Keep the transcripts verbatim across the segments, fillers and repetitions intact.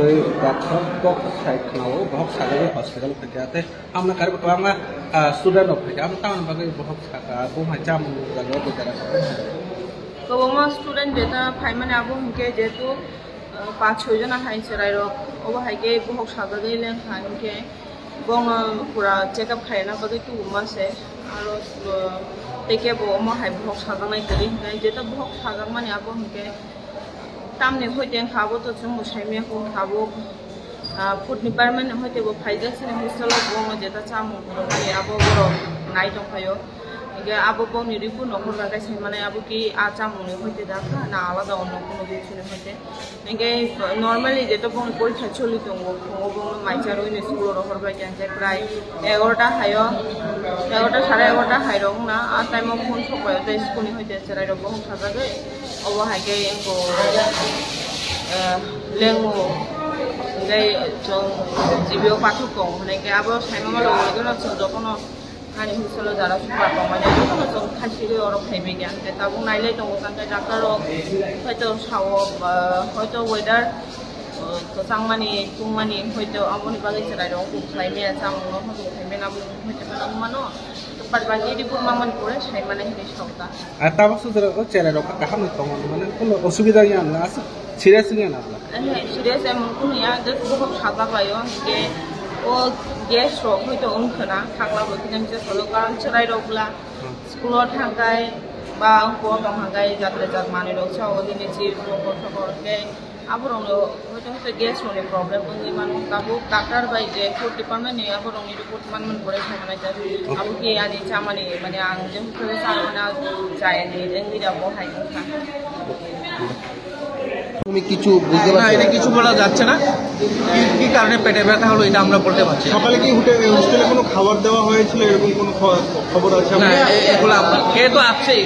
Doctor kok sai khwnao, bohok sajagwi hospital phaikha tei amna karibo kwbangma, ah, student rok phaikha. Amo tamoni bagwi bohok sakha, bo hai chamung jaga o bwtara. Kwbangma student jeta phaimani abo hinkhe jehetu, ah, panch choi jona hai chwrairok, obo hai khe bohok sajagwi lengkha hinkhe bono pura check up khaina bagwi tubuma se. Aro, ah, tei khe bo omo hai bohok sajaknai kwrwi hinkhe, jeta bohok sajakmani abo hinkhe tamni hoite wngkha abo to chwngbo saimanya kho wngkha abo, ah, food department ni hoite bo phaijak sini hostel o bo jeta chamung rwmani abo borok nai tongphaio. Hinkhe abo bokni report no horkha khe saimanai abo ki a chamung ni hoite da kha na alada onno kuno bwswk ni hoite. Hinkhe normally jeta bokni porikha choli tongo, phungo bokno mai charwi ni school o rohor bai kha hinkhe prai egarota haio, egarota sare egarota hai rok wngna a time o phone sok bai o tei school ni hoite chwrai rok bohok sajagwi. Obo hai khe eko, eh, lengo, tei chwng G B o pathor tongo, hwnwi khe abo saimano logi logi no chwng jotono ani hostel o jara super tongmani jotono chwng khaisirwi oro phaibai kha, hwnkhe tabuk nailai tongo, tangkhe doctor rok hoito sao, eh, hoito weather, eh, kwchangmani, tungmani, hoito aboni bagwi chwrai rok khlai maya, chamung no hoito khlai maya, naboni hoito mano mano. Bad baki report mamani pore sai mane hinwi sao ta. Ar tabuk sujra o cherai rok kaham ni tongo, mane kono osubida ya na, aswk serious ya na. Ehe, serious emon kono ya, just bohok sajak laio, je o gas rok hoito wngkhwna, thangla bo kisa misa salo, karon cherai rok bla Hmm. school o thangkai ba wngkho tong hangkai jat le jat manwi rok sao, jini chips, mokol sokol, tei Aborokno hoito hoito gas rokni problem wngwi mano. Tabuk doctor bai je food department ni aborokni report manmani pore sai manai ta. Abo ki ani chamani, mane ang je hoito chana chayani wngwi da bo hai wngkha. তুমি কিছু বুঝতে না, পারছো? এটা কিছু বলা যাচ্ছে না। কি, কি কারণে পেটে ব্যথা হলো, এটা আমরা বলতে পারছি না। সকালে কি হোটে-, হোস্টেলে কোনো খাবার দেওয়া হয়েছিল, এরকম কোনো খ-, খবর আছে না, আপনার? এ-, এগুলো আমরা, কে তো আসছেই।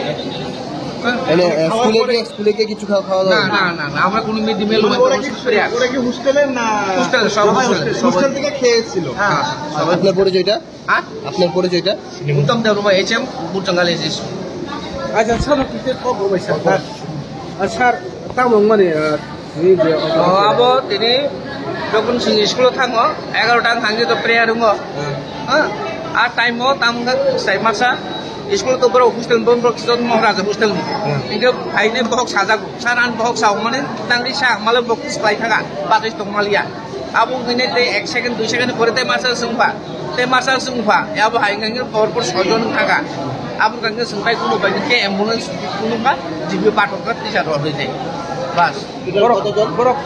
এনে, খাওয়ার স্কুলে পরে গিয়ে, স্কুলে গিয়ে কিছু খাওয়া, খাওয়া না, দাওয়া? না, না, না, আমরা কোনো মিড ডে মিল মানে ওরা কি, ওরা কি হোস্টেলের না? হোস্টেলের, সব সবাই হোস্টেলের, হোস্টেল, সবাই। হোস্টেল থেকে খেয়েছিল? হ্যাঁ, হ্যাঁ, সবাই। আপনার পরিচয়টা? হ্যাঁ? আপনার পরিচয়টা? উত্তম দেববর্মা, এইচ এম, বুটজঙ্গাল এইচ এস। আচ্ছা, স্যার, আপনি তো খবর পাইছেন, স্যার। আর sir, tamo wngmani, ah, tini je O, abo tini jokon chwng school o thango, egarota wng thangwi to prayer wngo. Hmm. Ha? A time o tamo wngkha sai masa school o to borok hostel ni, borok joto Maharaja hostel ni. Hmm. Hinkhe phainai bohok sajago, sir ani bohok sao mani tangwi sa male bohok swlai thaka, bachai tong maliya. Abo wngkhe tei ek second, dui second pore tei masa swngpha. Tei masa swngpha, abo hai wngkha khe por por soijon wngkha kha. Abo wngkha khe swngpai kuno bai khe ambulance kuno kha, G B pathor kha, tisa rw rwi tei. Bas. Borok, borok, borok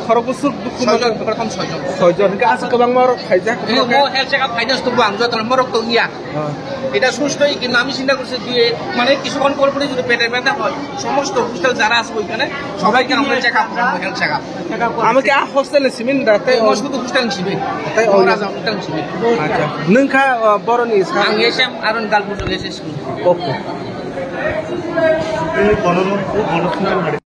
khorokboswk dukhu soijon, mano. Prothom soijon. Soijon, hingke aswk kwbangma borok khaijak. Ei, mo health check up khaina se tongbo ang joto borok tongya. Ah. Eta susto, kintu ami chinta korchi, dui, mane, kisukkhon por pore jodi peter benta hoy, somosto hostel jara aswe oikhane, sobaike amra check up korbo, health check up. Ami ke a hostel ni simi da, tei o sudu hostel ni simi. Tei o raja hostel ni simi. Acha. Nwng kha, ah, boroni sa? Ang S M Aron Galpur S S school. Okay.